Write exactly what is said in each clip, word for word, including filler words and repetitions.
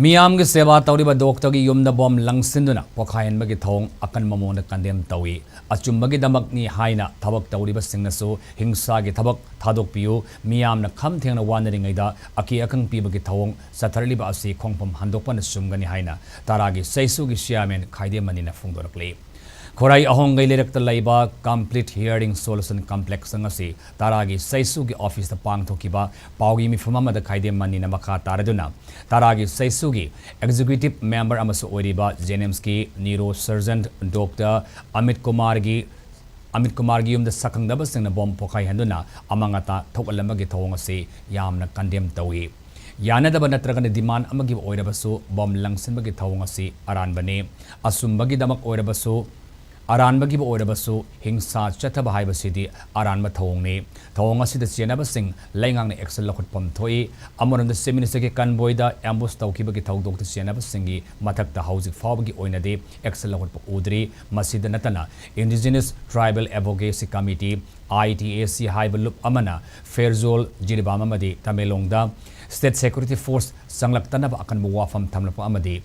ꯃꯤꯌꯥꯝꯒꯤ ꯁꯦꯕꯥ ꯇꯧꯔꯤꯕ ꯗꯣꯛꯇꯔꯒꯤ ꯌꯨꯝꯗ ꯕꯣꯝ ꯂꯪꯁꯤꯟꯗꯨꯅ ꯄꯣꯈꯥꯏꯍꯟꯕꯒꯤ ꯊꯧꯑꯣꯡ ꯑꯀꯟꯕ ꯃꯑꯣꯡꯗ ꯀꯟꯗꯦꯝ ꯇꯧꯏ꯫ ꯑꯆꯨꯝꯕꯒꯤ ꯗꯃꯛꯅꯤ ꯍꯥꯏꯅ ꯊꯕꯛ ꯇꯧꯔꯤꯕꯁꯤꯡꯅꯁꯨ ꯍꯤꯡꯁꯥꯒꯤ ꯊꯕꯛ ꯊꯥꯗꯣꯛꯄꯤꯌꯨ꯫ ꯃꯤꯌꯥꯝꯅ ꯈꯝ ꯊꯦꯡꯅ ꯋꯥꯅꯔꯤꯉꯩꯗ ꯑꯀꯤ ꯑꯈꯪ ꯄꯤꯕꯒꯤ ꯊꯧꯑꯣꯡ ꯆꯠꯊꯔꯛꯂꯤꯕ ꯑꯁꯤ ꯈꯣꯡꯐꯝ ꯍꯟꯗꯣꯛꯄꯅ ꯆꯨꯝꯒꯅꯤ ꯍꯥꯏꯅ ꯇꯔꯥꯒꯤ ꯁꯩꯁꯨꯒꯤ ꯆꯤꯌꯥꯔꯃꯦꯟ ꯈꯥꯏꯗꯦꯝ ꯃꯅꯤꯅ ꯐꯣꯡꯗꯣꯔꯛꯂꯤ꯫ ꯈꯣꯔꯥꯏ ꯑꯍꯣꯡꯒꯩ ꯂꯩꯔꯛꯇ ꯂꯩꯕ Complete Hearing Solution Complex ꯑꯁꯤ ꯇꯔꯥꯒꯤ ꯁꯩꯁꯨꯒꯤ ꯑꯣꯐꯤꯁꯇ ꯄꯥꯡꯊꯣꯛꯈꯤꯕ ꯄꯥꯎꯒꯤ ꯃꯤꯐꯝ ꯑꯃꯗ ꯈꯥꯏꯗꯦꯝ ꯃꯅꯤꯅ ꯃꯈꯥ ꯇꯥꯔꯗꯨꯅ, ꯇꯔꯥꯒꯤ ꯁꯩꯁꯨꯒꯤ ꯑꯦꯛꯖꯤꯀ꯭ꯌꯨꯇꯤꯚ ꯃꯦꯝꯕꯔ ꯑꯃꯁꯨ ꯑꯣꯏꯔꯤꯕ ꯖꯦꯅꯤꯝꯁꯀꯤ ꯅ꯭ꯌꯨꯔꯣ ꯁꯔꯖꯟ ꯗꯣꯛꯇꯔ ꯑꯃꯤꯠ ꯀꯨꯃꯥꯔꯒꯤ, ꯑꯃꯤꯠ ꯀꯨꯃꯥꯔꯒꯤ ꯌꯨꯝꯗ ꯁꯛꯈꯪꯗꯕꯁꯤꯡꯅ ꯕꯣꯝ ꯄꯣꯈꯥꯏꯍꯟꯗꯨꯅ ꯑꯃꯥꯡ ꯑꯇꯥ ꯊꯣꯛꯍꯜꯂꯝꯕꯒꯤ ꯊꯧꯑꯣꯡ ꯑꯁꯤ ꯌꯥꯝꯅ ꯀꯟꯗꯦꯝ ꯇꯧꯏ꯫ ꯌꯥꯅꯗꯕ ꯅꯠꯇ꯭ꯔꯒꯅ ꯗꯤꯃꯥꯟ ꯑꯃꯒꯤ ꯑꯣꯏꯔꯕꯁꯨ ꯕꯣꯝ ꯂꯪꯁꯤꯟꯕꯒꯤ ꯊꯧꯑꯣꯡ ꯑꯁꯤ ꯑꯔꯥꯟꯕꯅꯤ꯫ ꯑꯆꯨꯝꯕꯒꯤꯗꯃꯛ ꯑꯣꯏꯔꯕꯁꯨ, ꯑꯔꯥꯟꯕꯒꯤꯕꯨ ꯑꯣꯏꯔꯕꯁꯨ ꯍꯤꯡꯁꯥ ꯆꯠꯊꯕ ꯍꯥꯏꯕꯁꯤꯗꯤ ꯑꯔꯥꯟꯕ ꯊꯧꯑꯣꯡꯅꯤ꯫ ꯊꯧꯑꯣꯡ ꯑꯁꯤꯗ ꯆꯦꯟꯅꯕꯁꯤꯡ ꯂꯩꯉꯥꯛꯅ ꯑꯦꯛꯁꯟ ꯂꯧꯈꯠꯐꯝ ꯊꯣꯛꯏ꯫ ꯑꯃꯔꯣꯝꯗ ꯆꯤꯐ ꯃꯤꯅꯤꯁꯇꯔꯒꯤ ꯀꯟꯚꯣꯏꯗ ꯑꯦꯝꯕꯨꯁ ꯇꯧꯈꯤꯕꯒꯤ ꯊꯧꯗꯣꯛꯇ ꯆꯦꯟꯅꯕꯁꯤꯡꯒꯤ ꯃꯊꯛꯇ ꯍꯧꯖꯤꯛ ꯐꯥꯎꯕꯒꯤ ꯑꯣꯏꯅꯗꯤ ꯑꯦꯛꯁꯟ ꯂꯧꯈꯠꯄ ꯎꯗ꯭ꯔꯤ꯫ ꯃꯁꯤꯗ ꯅꯠꯇꯅ Indigenous Tribal Advocacy Committee, I T A C, ꯍꯥꯏꯕ ꯂꯨꯞ ꯑꯃꯅ ꯐꯦꯔꯖꯣꯜ, ꯖꯤꯔꯤꯕꯥꯝ ꯑꯃꯗꯤ ꯇꯃꯦꯡꯂꯣꯡꯗ ꯁ꯭ꯇꯦꯠ ꯁꯦꯀ꯭ꯌꯨꯔꯤꯇꯤ ꯐꯣꯔꯁ ꯆꯪꯂꯛꯇꯅꯕ ꯑꯀꯟꯕ ꯋꯥꯐꯝ ꯊꯝꯂꯛꯄ ꯑꯃꯗꯤ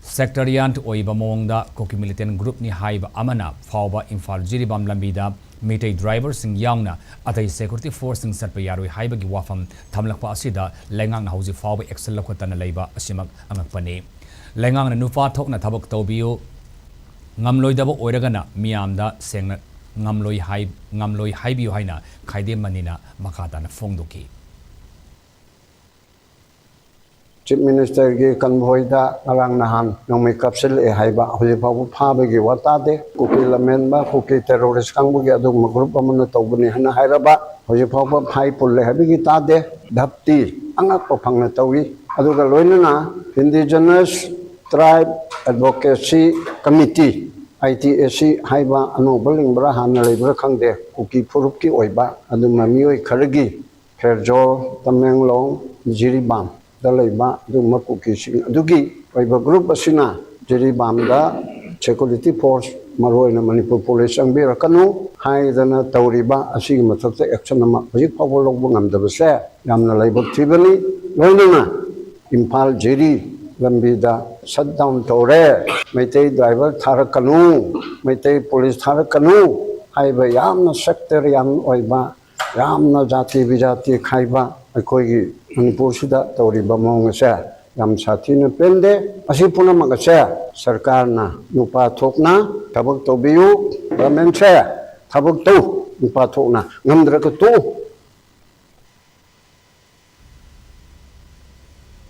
ꯁꯦꯛꯇꯔꯤꯌꯥꯟ ꯑꯣꯏꯕ ꯃꯑꯣꯡꯗ ꯀꯨꯀꯤ ꯃꯤꯂꯤꯇꯦꯟ ꯒ꯭ꯔꯨꯞꯅꯤ ꯍꯥꯏꯕ ꯑꯃꯅ ꯐꯥꯎꯕ ꯏꯝꯐꯥꯜ ꯖꯤꯔꯤꯕꯥꯝ ꯂꯝꯕꯤꯗ ꯃꯤꯇꯩ ꯗ꯭ꯔꯥꯏꯚꯔꯁꯤꯡ ꯌꯥꯎꯅ ꯑꯇꯩ ꯁꯦꯀ꯭ꯌꯨꯔꯤꯇꯤ ꯐꯣꯔꯁꯁꯤꯡ ꯆꯠꯄ ꯌꯥꯔꯣꯏ ꯍꯥꯏꯕꯒꯤ ꯋꯥꯐꯝ ꯊꯝꯂꯛꯄ ꯑꯁꯤꯗ ꯂꯩꯉꯥꯛꯅ ꯍꯧꯖꯤꯛ ꯐꯥꯎꯕ ꯑꯦꯛꯁꯟ ꯂꯧꯈꯠꯇꯅ ꯂꯩꯕ ꯑꯁꯤꯃꯛ ꯑꯉꯛꯄꯅꯤ꯫ ꯂꯩꯉꯥꯛꯅ ꯅꯨꯄꯥ ꯊꯣꯛꯅ ꯊꯕꯛ ꯇꯧꯕꯤꯌꯨ, ꯉꯝꯂꯣꯏꯗꯕ ꯑꯣꯏꯔꯒꯅ ꯃꯤꯌꯥꯝꯗ ꯁꯦꯡꯅ ꯉꯝꯂꯣꯏ ꯍꯥꯏ-, ꯉꯝꯂꯣꯏ ꯍꯥꯏꯕꯤꯌꯨ ꯍꯥꯏꯅ ꯈꯥꯏꯗꯦꯝ ꯃꯅꯤꯅ ꯃꯈꯥ ꯇꯥꯅ ꯐꯣꯡꯗꯣꯛꯈꯤ꯫ ꯆꯤꯐ ꯃꯤꯅꯤꯁꯇꯔꯒꯤ ꯀꯟꯚꯣꯏꯗ ꯉꯔꯥꯡ ꯅꯍꯥꯟ ꯅꯣꯡꯃꯩ ꯀꯥꯞꯁꯤꯜꯂꯛꯑꯦ ꯍꯥꯏꯕ ꯍꯧꯖꯤꯛ ꯐꯥꯎꯕ ꯐꯥꯕꯒꯤ ꯋꯥ ꯇꯥꯗꯦ꯫ ꯀꯨꯀꯤ ꯂꯝꯍꯦꯟꯕ, ꯀꯨꯀꯤ ꯇꯦꯔꯣꯔꯤꯁ ꯀꯥꯡꯕꯨꯒꯤ ꯑꯗꯨꯒꯨꯝꯕ ꯒ꯭ꯔꯨꯞ ꯑꯃꯅ ꯇꯧꯕꯅꯤ ꯍꯥꯏꯅ ꯍꯥꯏꯔꯕ ꯍꯧꯖꯤꯛ ꯐꯥꯎꯕ ꯐꯥꯏ ꯄꯨꯜꯂꯦ ꯍꯥꯏꯕꯒꯤ ꯇꯥꯗꯦ꯫ ꯙꯞꯇꯤ ꯑꯉꯛꯄ ꯐꯪꯅ ꯇꯧꯏ꯫ ꯑꯗꯨꯒ ꯂꯣꯏꯅꯅ Indigenous Tribe Advocacy Committee, I T A C, ꯍꯥꯏꯕ ꯑꯅꯧꯕ ꯂꯤꯡꯕ꯭ꯔꯥ ꯍꯥꯟꯅ ꯂꯩꯕ꯭ꯔꯥ ꯈꯪꯗꯦ, ꯀꯨꯀꯤ ꯐꯨꯔꯨꯞꯀꯤ ꯑꯣꯏꯕ ꯑꯗꯨꯝꯕ ꯃꯤꯑꯣꯏ ꯈꯔꯒꯤ ꯐꯦꯔꯖꯣꯜ, ꯇꯃꯦꯡꯂꯣꯡ, ꯖꯤꯔꯤꯕꯥꯝꯗ ꯂꯩꯕ ꯑꯗꯨꯒꯨꯝꯕ ꯀꯨꯀꯤꯁꯤꯡ ꯑꯗꯨꯒꯤ ꯑꯣꯏꯕ ꯒ꯭ꯔꯨꯞ ꯑꯁꯤꯅ ꯖꯤꯔꯤꯕꯥꯝꯗ ꯁꯦꯀ꯭ꯌꯨꯔꯤꯇꯤ ꯐꯣꯔꯁ, ꯃꯔꯨꯑꯣꯏꯅ ꯃꯅꯤꯄꯨꯔ ꯄꯨꯂꯤꯁ ꯆꯪꯕꯤꯔꯛꯀꯅꯨ ꯍꯥꯏꯗꯅ ꯇꯧꯔꯤꯕ ꯑꯁꯤꯒꯤ ꯃꯊꯛꯇ ꯑꯦꯛꯁꯟ ꯑꯃ ꯍꯧꯖꯤꯛ ꯐꯥꯎꯕ ꯂꯧꯕ ꯉꯝꯗꯕꯁꯦ ꯌꯥꯝꯅ ꯂꯥꯏꯕꯛ ꯊꯤꯕꯅꯤ꯫ ꯂꯣꯏꯅꯅ ꯏꯝꯐꯥꯜ ꯖꯤꯔꯤ ꯂꯝꯕꯤꯗ ꯁꯠ ꯗꯥꯎꯟ ꯇꯧꯔꯦ, ꯃꯩꯇꯩ ꯗ꯭ꯔꯥꯏꯚꯔ ꯊꯥꯔꯛꯀꯅꯨ, ꯃꯩꯇꯩ ꯄꯨꯂꯤꯁ ꯊꯥꯔꯛꯀꯅꯨ ꯍꯥꯏꯕ ꯌꯥꯝꯅ ꯁꯦꯛꯇꯔꯤꯌꯥꯟ ꯑꯣꯏꯕ, ꯌꯥꯝꯅ ꯖꯥꯇꯤ ꯕꯤꯖꯥꯇꯤ ꯈꯥꯏꯕ ꯑꯩꯈꯣꯏꯒꯤ ꯃꯅꯤꯄꯨꯔꯁꯤꯗ ꯇꯧꯔꯤꯕ ꯃꯑꯣꯡ ꯑꯁꯦ ꯌꯥꯝ ꯁꯥꯊꯤꯅ ꯄꯦꯟꯗꯦ꯫ ꯑꯁꯤ ꯄꯨꯝꯅꯃꯛ ꯑꯁꯦ ꯁꯔꯀꯥꯔꯅ ꯅꯨꯄꯥ ꯊꯣꯛꯅ ꯊꯕꯛ ꯇꯧꯕꯤꯌꯨ, ꯒꯚꯔꯟꯃꯦꯟꯁꯦ ꯊꯕꯛ ꯇꯧ, ꯅꯨꯄꯥ ꯊꯣꯛꯅ, ꯉꯝꯗ꯭ꯔꯒ ꯇꯣꯛꯎ꯫